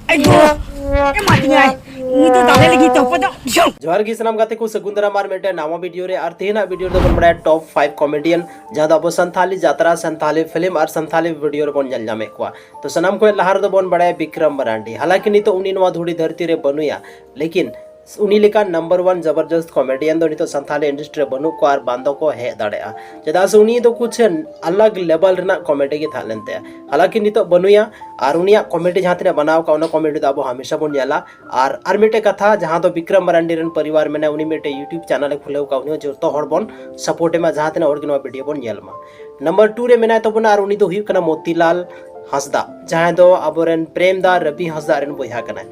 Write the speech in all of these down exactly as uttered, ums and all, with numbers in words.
ᱟᱭᱳ! ᱮᱢᱟᱫᱤᱧᱟᱭ! ᱩᱱᱤ ᱫᱚ ᱫᱟᱞᱮ ᱞᱟᱹᱜᱤᱫ ᱛᱮ ᱦᱚᱯᱚᱱ ᱫᱚ ᱡᱷᱚᱝ! ᱡᱚᱦᱟᱨ ᱜᱮ ᱥᱟᱱᱟᱢ ᱜᱟᱛᱮ ᱠᱚ, ᱥᱟᱹᱜᱩᱱ ᱫᱟᱨᱟᱢ ᱟᱨ ᱢᱤᱫᱴᱮᱱ ᱱᱟᱣᱟ ᱵᱷᱤᱰᱤᱭᱳ ᱨᱮ᱾ ᱟᱨ ᱛᱮᱦᱮᱧᱟᱜ ᱵᱷᱤᱰᱤᱭᱳ ᱨᱮᱫᱚ ᱵᱚᱱ ᱵᱟᱲᱟᱭᱟ ᱴᱚᱯ ᱯᱷᱟᱭᱤᱵᱷ ᱠᱚᱢᱮᱰᱤᱭᱟᱱ, ᱡᱟᱦᱟᱸ ᱫᱚ ᱟᱵᱚ ᱥᱟᱱᱛᱷᱟᱞᱤ ᱡᱟᱛᱨᱟ, ᱥᱟᱱᱛᱷᱟᱞᱤ ᱯᱷᱤᱞᱢ ᱟᱨ ᱥᱟᱱᱛᱷᱟᱞᱤ ᱵᱷᱤᱰᱤᱭᱳ ᱨᱮᱵᱚᱱ ᱧᱮᱞ ᱧᱟᱢᱮᱫ ᱠᱚᱣᱟ᱾ ᱛᱚ ᱥᱟᱱᱟᱢ ᱠᱷᱚᱱ ᱞᱟᱦᱟ ᱨᱮᱫᱚ ᱵᱚᱱ ᱵᱟᱲᱟᱭᱟ ᱵᱤᱠᱨᱚᱢ ᱢᱟᱨᱟᱱᱰᱤ᱾ ᱦᱟᱞᱟᱸᱠᱤ ᱱᱤᱛᱚᱜ ᱩᱱᱤ ᱱᱚᱣᱟ ᱫᱷᱩᱲᱤ ᱫᱷᱟᱹᱨᱛᱤ ᱨᱮ ᱵᱟᱹᱱᱩᱭᱟ, ᱞᱮᱠᱤᱱ ᱩᱱᱤ ᱞᱮᱠᱟᱱ ᱱᱟᱢᱵᱟᱨ ᱳᱣᱟᱱ ᱡᱚᱵᱚᱨᱡᱚᱥᱛ ᱠᱚᱢᱮᱰᱤᱭᱟᱱ ᱫᱚ ᱱᱤᱛᱚᱜ ᱥᱟᱱᱛᱷᱟᱞᱤ ᱤᱱᱰᱟᱥᱴᱨᱤ ᱨᱮ ᱵᱟᱹᱱᱩᱜ ᱠᱚᱣᱟ ᱟᱨ ᱵᱟᱝ ᱫᱚᱠᱚ ᱦᱮᱡ ᱫᱟᱲᱮᱭᱟᱜᱼᱟ, ᱪᱮᱫᱟᱜ ᱥᱮ ᱩᱱᱤ ᱫᱚ ᱠᱩᱪ ᱟᱞᱟᱜᱽ ᱞᱮᱵᱮᱞ ᱨᱮᱱᱟᱜ ᱠᱚᱢᱮᱰᱤ ᱜᱮ ᱛᱟᱦᱮᱸ ᱞᱮᱱ ᱛᱟᱭᱟ᱾ ᱦᱟᱞᱟᱸᱠᱤ ᱱᱤᱛᱚᱜ ᱵᱟᱹᱱᱩᱭᱟ ᱟᱨ ᱩᱱᱤᱭᱟᱜ ᱠᱚᱢᱮᱰᱤ ᱡᱟᱦᱟᱸ ᱛᱤᱱᱟᱹᱜ ᱵᱮᱱᱟᱣ ᱠᱟᱜ, ᱚᱱᱟ ᱠᱚᱢᱮᱰᱤ ᱫᱚ ᱟᱵᱚ ᱦᱟᱢᱮᱥᱟ ᱵᱚᱱ ᱧᱮᱞᱟ᱾ ᱟᱨ ᱟᱨ ᱢᱤᱫᱴᱮᱡ ᱠᱟᱛᱷᱟ, ᱡᱟᱦᱟᱸ ᱫᱚ ᱵᱤᱠᱨᱚᱢ ᱢᱟᱨᱟᱱᱰᱤ ᱨᱮᱱ ᱯᱚᱨᱤᱵᱟᱨ ᱢᱮᱱᱟᱭᱟ, ᱩᱱᱤ ᱢᱤᱫᱴᱮᱡ YouTube ᱪᱮᱱᱮᱞ ᱮ ᱠᱷᱩᱞᱟᱹᱣ ᱠᱟᱜ, ᱩᱱᱤ ᱦᱚᱸ ᱡᱚᱛᱚ ᱦᱚᱲ ᱵᱚᱱ ᱥᱟᱯᱳᱨᱴ ᱮᱢᱟ, ᱡᱟᱦᱟᱸ ᱛᱤᱱᱟᱹᱜ ᱦᱚᱲ ᱜᱮ ᱱᱚᱣᱟ ᱵᱷᱤᱰᱤᱭᱳ ᱵᱚᱱ ᱧᱮᱞ ᱢᱟ᱾ ᱱᱟᱢᱵᱟᱨ ᱴᱩ ᱨᱮ ᱢᱮᱱᱟᱭ ᱛᱟᱵᱚᱱᱟ ᱟᱨ ᱩᱱᱤ ᱫᱚ ᱦᱩᱭᱩᱜ ᱠᱟᱱᱟ ᱢᱚᱛᱤᱞᱟᱞ ᱦᱟᱸᱥᱫᱟ, ᱡᱟᱦᱟᱸᱭ ᱫᱚ ᱟᱵᱚᱨᱮᱱ ᱯᱨᱮᱢ ᱫᱟ ᱨᱚᱵᱤ ᱦᱟᱸᱥᱫᱟ ᱨᱮᱱ ᱵᱚᱭᱦᱟ ᱠᱟᱱᱟᱭ᱾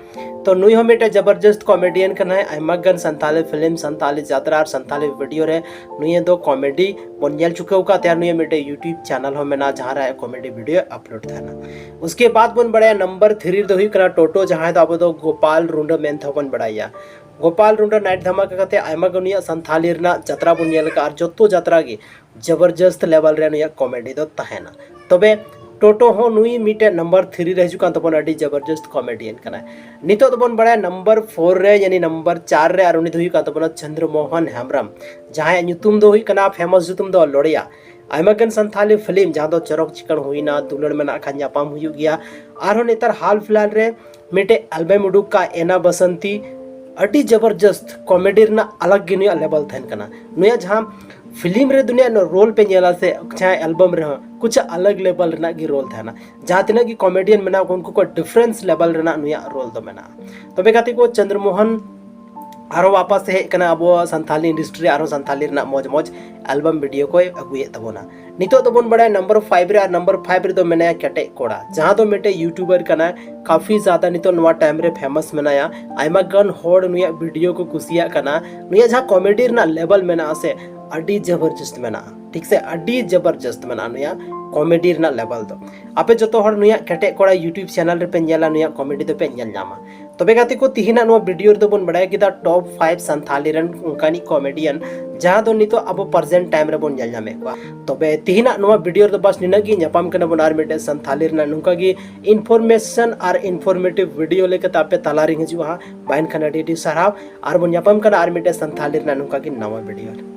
ᱛᱚ ᱱᱩᱭ ᱦᱚᱸ ᱢᱤᱫᱴᱮᱡ ᱡᱚᱵᱚᱨᱡᱚᱥᱛ ᱠᱚᱢᱮᱰᱤᱭᱟᱱ ᱠᱟᱱᱟᱭ, ᱟᱭᱢᱟ ᱜᱟᱱ ᱥᱟᱱᱛᱟᱞᱤ ᱯᱷᱤᱞᱢ, ᱥᱟᱱᱛᱟᱞᱤ ᱡᱟᱛᱨᱟ ᱟᱨ ᱥᱟᱱᱛᱟᱞᱤ ᱵᱷᱤᱰᱤᱭᱳ ᱨᱮ ᱱᱩᱭ ᱫᱚ ᱠᱚᱢᱮᱰᱤ ᱵᱚᱱ ᱧᱮᱞ ᱪᱩᱠᱟᱹᱣ ᱟᱠᱟᱫ ᱛᱟᱭᱟ᱾ ᱱᱩᱭ ᱢᱤᱫᱴᱮᱡ YouTube ᱪᱮᱱᱮᱞ ᱦᱚᱸ ᱢᱮᱱᱟᱜᱼᱟ, ᱡᱟᱦᱟᱸ ᱨᱮ ᱠᱚᱢᱮᱰᱤ ᱵᱷᱤᱰᱤᱭᱳ ᱟᱯᱞᱳᱰ ᱛᱟᱦᱮᱱᱟ᱾ ᱩᱥᱠᱮ ᱵᱟᱫ ᱵᱚᱱ ᱵᱟᱲᱟᱭᱟ ᱱᱟᱢᱵᱟᱨ ᱛᱷᱨᱤ ᱨᱮᱫᱚ ᱦᱩᱭᱩᱜ ᱠᱟᱱᱟ ᱴᱳᱴᱳ, ᱡᱟᱦᱟᱸᱭ ᱫᱚ ᱟᱵᱚ ᱫᱚ ᱜᱳᱯᱟᱞ ᱨᱩᱸᱰᱟᱹ ᱢᱮᱱ ᱛᱮᱦᱚᱸ ᱵᱚᱱ ᱵᱟᱲᱟᱭᱟ᱾ ᱜᱳᱯᱟᱞ ᱨᱩᱸᱰᱟᱹ ᱱᱟᱭᱤᱴ ᱫᱷᱟᱢᱟᱠᱟ ᱠᱟᱛᱮ ᱟᱭᱢᱟ ᱜᱟᱱ ᱩᱱᱤᱭᱟᱜ ᱥᱟᱱᱛᱷᱟᱞᱤ ᱨᱮᱱᱟᱜ ᱡᱟᱛᱨᱟ ᱵᱚᱱ ᱧᱮᱞ ᱟᱠᱟᱫᱼᱟ ᱟᱨ ᱡᱚᱛᱚ ᱡᱟᱛᱨᱟ ᱜᱮ ᱡᱚᱵᱚᱨᱡᱚᱥᱛ ᱞᱮᱵᱮᱞ ᱨᱮ ᱱᱩᱭᱟᱜ ᱠᱚᱢᱮᱰᱤ ᱫᱚ ᱛᱟᱦᱮᱱᱟ᱾ ᱛᱚᱵᱮ ᱴᱳᱴᱳ ᱦᱚᱸ ᱱᱩᱭ ᱢᱤᱫᱴᱮᱱ ᱱᱟᱢᱵᱟᱨ ᱛᱷᱨᱤ ᱨᱮ ᱦᱤᱡᱩᱜ ᱠᱟᱱ ᱛᱟᱵᱚᱱᱟ, ᱟᱹᱰᱤ ᱡᱚᱵᱚᱨᱡᱚᱥᱛ ᱠᱚᱢᱮᱰᱤᱭᱟᱱ ᱠᱟᱱᱟᱭ᱾ ᱱᱤᱛᱚᱜ ᱫᱚᱵᱚᱱ ᱵᱟᱲᱟᱭᱟ ᱱᱟᱢᱵᱟᱨ ᱯᱷᱳᱨ ᱨᱮ, ᱭᱟᱱᱤ ᱱᱟᱢᱵᱟᱨ ᱪᱟᱨ ᱨᱮ, ᱟᱨ ᱩᱱᱤ ᱫᱚ ᱦᱩᱭᱩᱜ ᱠᱟᱱ ᱛᱟᱵᱚᱱᱟ ᱪᱚᱱᱫᱨᱚ ᱢᱳᱦᱚᱱ ᱦᱮᱢᱵᱨᱚᱢ, ᱡᱟᱦᱟᱸᱭᱟᱜ ᱧᱩᱛᱩᱢ ᱫᱚ ᱦᱩᱭᱩᱜ ᱠᱟᱱᱟ, ᱯᱷᱮᱢᱟᱥ ᱧᱩᱛᱩᱢ ᱫᱚ ᱞᱚᱲᱤᱭᱟ᱾ ᱟᱭᱢᱟ ᱜᱟᱱ ᱥᱟᱱᱛᱷᱟᱞᱤ ᱯᱷᱤᱞᱢ, ᱡᱟᱦᱟᱸ ᱫᱚ ᱪᱚᱨᱚᱠ ᱪᱤᱠᱟᱹᱲ ᱦᱩᱭᱱᱟ, ᱫᱩᱞᱟᱹᱲ ᱢᱮᱱᱟᱜ ᱠᱷᱟᱱ ᱧᱟᱯᱟᱢ ᱦᱩᱭᱩᱜ ᱜᱮᱭᱟ, ᱟᱨᱦᱚᱸ ᱱᱮᱛᱟᱨ ᱦᱟᱞ ᱯᱷᱤᱞᱦᱟᱞ ᱨᱮ ᱢᱤᱫᱴᱮᱡ ᱮᱞᱵᱟᱢ ᱩᱰᱩᱠ ᱠᱟᱜ ᱮᱱᱟ ᱵᱟᱥᱟᱱᱛᱤ, ᱟᱹᱰᱤ ᱡᱚᱵᱚᱨᱡᱚᱥᱛ ᱠᱚᱢᱮᱰᱤ ᱨᱮᱱᱟᱜ ᱟᱞᱟᱜᱽ ᱜᱮ ᱱᱩᱭᱟᱜ ᱞᱮᱵᱮᱞ ᱛᱟᱦᱮᱱ ᱠᱟᱱᱟ᱾ ᱱᱩᱭᱟᱜ ᱡᱟᱦᱟᱸ ᱯᱷᱤᱞᱢ ᱨᱮ ᱫᱩᱱᱤᱭᱟᱹ ᱨᱳᱞ ᱯᱮ ᱧᱮᱞᱟ ᱥᱮ ᱡᱟᱦᱟᱸ ᱮᱞᱵᱟᱢ ᱨᱮᱦᱚᱸ ᱠᱩᱪ ᱟᱞᱟᱜᱽ ᱞᱮᱵᱮᱞ ᱨᱮᱱᱟᱜ ᱜᱮ ᱨᱳᱞ ᱛᱟᱦᱮᱱᱟ᱾ ᱡᱟᱦᱟᱸ ᱛᱤᱱᱟᱹᱜ ᱜᱮ ᱠᱚᱢᱮᱰᱤᱭᱟᱱ ᱢᱮᱱᱟᱜ ᱠᱚ, ᱩᱱᱠᱩ ᱠᱚ ᱰᱤᱯᱷᱟᱨᱮᱱᱥ ᱞᱮᱵᱮᱞ ᱨᱮᱱᱟᱜ ᱱᱩᱭᱟᱜ ᱨᱳᱞ ᱫᱚ ᱢᱮᱱᱟᱜᱼᱟ᱾ ᱛᱚᱵᱮ ᱜᱟᱛᱮ ᱠᱚ, ᱪᱚᱱᱫᱨᱚ ᱢᱳᱦᱚᱱ ᱟᱨᱦᱚᱸ ᱣᱟᱯᱟᱥ ᱦᱮᱡ ᱠᱟᱱᱟ ᱟᱵᱚ ᱥᱟᱱᱛᱷᱟᱞᱤ ᱤᱱᱰᱟᱥᱴᱨᱤ ᱨᱮ, ᱟᱨᱦᱚᱸ ᱥᱟᱱᱛᱷᱟᱞᱤ ᱨᱮᱱᱟᱜ ᱢᱚᱡᱽ ᱢᱚᱡᱽ ᱮᱞᱵᱟᱢ ᱵᱷᱤᱰᱤᱭᱳ ᱠᱚᱭ ᱟᱹᱜᱩᱭᱮᱫ ᱛᱟᱵᱚᱱᱟ᱾ ᱱᱤᱛᱚᱜ ᱫᱚᱵᱚᱱ ᱵᱟᱲᱟᱭᱟ ᱱᱟᱢᱵᱟᱨ ᱯᱷᱟᱭᱤᱵᱷ ᱨᱮ, ᱟᱨ ᱱᱟᱢᱵᱟᱨ ᱯᱷᱟᱭᱤᱵᱷ ᱨᱮᱫᱚ ᱢᱮᱱᱟᱭᱟ ᱠᱮᱴᱮᱡ ᱠᱚᱲᱟ, ᱡᱟᱦᱟᱸ ᱫᱚ ᱢᱤᱫᱴᱮᱡ ᱭᱩᱴᱩᱵᱟᱨ ᱠᱟᱱᱟᱭ᱾ ᱠᱟᱯᱷᱤ ᱡᱟᱫᱟ ᱱᱤᱛᱚᱜ ᱱᱚᱣᱟ ᱴᱟᱭᱤᱢ ᱨᱮ ᱯᱷᱮᱢᱟᱥ ᱢᱮᱱᱟᱭᱟ, ᱟᱭᱢᱟ ᱜᱟᱱ ᱦᱚᱲ ᱱᱩᱭᱟᱜ ᱵᱷᱤᱰᱤᱭᱳ ᱠᱚ ᱠᱩᱥᱤᱭᱟᱜ ᱠᱟᱱᱟ᱾ ᱱᱩᱭᱟᱜ ᱡᱟᱦᱟᱸ ᱠᱚᱢᱮᱰᱤ ᱨᱮᱱᱟᱜ ᱞᱮᱵᱮᱞ ᱢᱮᱱᱟᱜᱼᱟ ᱥᱮ, ᱟᱹᱰᱤ ᱡᱚᱵᱚᱨᱡᱚᱥᱛ ᱢᱮᱱᱟᱜᱼᱟ, ᱴᱷᱤᱠ ᱥᱮ, ᱟᱹᱰᱤ ᱡᱚᱵᱚᱨᱡᱚᱥᱛ ᱢᱮᱱᱟᱜᱼᱟ ᱱᱩᱭᱟᱜ ᱠᱚᱢᱮᱰᱤ ᱨᱮᱱᱟᱜ ᱞᱮᱵᱮᱞ ᱫᱚ᱾ ᱟᱯᱮ ᱡᱚᱛᱚ ᱦᱚᱲ ᱱᱩᱭᱟᱜ ᱠᱮᱴᱮᱡ ᱠᱚᱲᱟ ᱭᱩᱴᱩᱵᱽ ᱪᱮᱱᱮᱞ ᱨᱮᱯᱮ ᱧᱮᱞᱟ, ᱱᱩᱭᱟᱜ ᱠᱚᱢᱮᱰᱤ ᱫᱚᱯᱮ ᱧᱮᱞ ᱧᱟᱢᱟ᱾ ᱛᱚᱵᱮ ᱜᱟᱛᱮ ᱠᱚ, ᱛᱤᱦᱤᱧᱟᱜ ᱱᱚᱣᱟ ᱵᱷᱤᱰᱤᱭᱳ ᱨᱮᱫᱚ ᱵᱚᱱ ᱵᱟᱲᱟᱭ ᱠᱮᱫᱟ ᱴᱚᱯ ᱯᱷᱟᱭᱤᱵᱷ ᱥᱟᱱᱛᱷᱟᱞᱤ ᱨᱮᱱ ᱚᱱᱠᱟᱱᱤᱡ ᱠᱚᱢᱮᱰᱤᱭᱟᱱ ᱡᱟᱦᱟᱸ ᱫᱚ ᱱᱤᱛᱚᱜ ᱟᱵᱚ ᱯᱨᱮᱡᱮᱱᱴ ᱴᱟᱭᱤᱢ ᱨᱮᱵᱚᱱ ᱧᱮᱞ ᱧᱟᱢᱮᱫ ᱠᱚᱣᱟ᱾ ᱛᱚᱵᱮ ᱛᱤᱦᱤᱧᱟᱜ ᱱᱚᱣᱟ ᱵᱷᱤᱰᱤᱭᱳ ᱨᱮᱫᱚ ᱵᱟᱥ ᱱᱤᱱᱟᱹᱜ ᱜᱮ᱾ ᱧᱟᱯᱟᱢ ᱠᱟᱱᱟ ᱵᱚᱱ ᱟᱨ ᱢᱤᱫᱴᱮᱱ ᱥᱟᱱᱛᱷᱟᱞᱤ ᱨᱮᱱᱟᱜ ᱱᱚᱝᱠᱟ ᱜᱮ ᱤᱱᱯᱷᱚᱨᱢᱮᱥᱚᱱ ᱟᱨ ᱤᱱᱯᱷᱚᱨᱢᱮᱴᱤᱵᱷ ᱵᱷᱤᱰᱤᱭᱳ ᱞᱮᱠᱟᱛᱮ ᱟᱯᱮ ᱛᱟᱞᱟᱨᱤᱧ ᱦᱤᱡᱩᱜᱼᱟ ᱦᱟᱸᱜ᱾ ᱢᱟ ᱮᱱᱠᱷᱟᱱ ᱟᱹᱰᱤ ᱟᱹᱰᱤ ᱥᱟᱨᱦᱟᱣ, ᱟᱨ ᱵᱚᱱ ᱧᱟᱯᱟᱢ ᱠᱟᱱᱟ ᱟᱨ ᱢᱤᱫᱴᱮᱱ ᱥᱟᱱᱛᱷᱟᱞᱤ ᱨᱮᱱᱟᱜ ᱱᱚᱝᱠᱟ ᱜᱮ ᱱᱟᱣᱟ ᱵᱷᱤᱰᱤᱭᱳ ᱨᱮ᱾